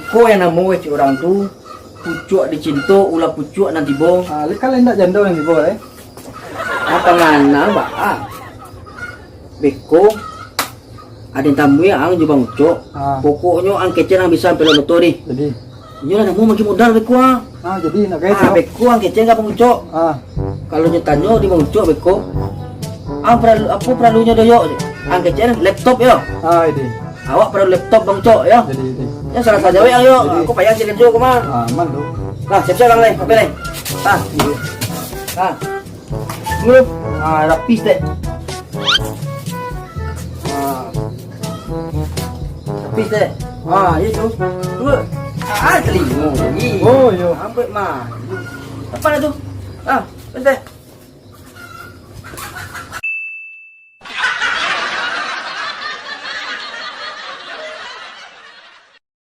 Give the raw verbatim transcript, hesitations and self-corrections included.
Ko yang namo kecek urang tu, pucuak dicinto, ulah pucuak nan tibo. Ah, lai kan indak jando nan tibo, eh? Apa ngana, Mbak? Ah. Beko, ado tamu ya, ang jo Bang Ucok. Ah. Pokoknyo ang kecek nan bisa pelok motor ni. Jadi. Inyo lah namo magi modal beko, ah. Ah, jadi nak kecek. Ah, beko ang kecek ka Bang Ucok. Ah. Kalau nyo tanyo di Bang Ucok beko, ang paralu, apo paralunyo doyok? Ang kecek laptop yo. Ah, ini. Awak paralu laptop Bang Ucok yo. Jadi, jadi. Ya salah sajo yo. Jadi. Aku payah cek kerjo aku mah. Ah, aman tu. Lah, siap-siap lang lai, apa lai? Ah. Ah. Dulu. Ah, rapih dek. Ah. Rapih dek. Ah, itu. Dulu. Ah, telingo. Ih. Oh, yo. Ambek mah. Apa lah tu? Ah, dek.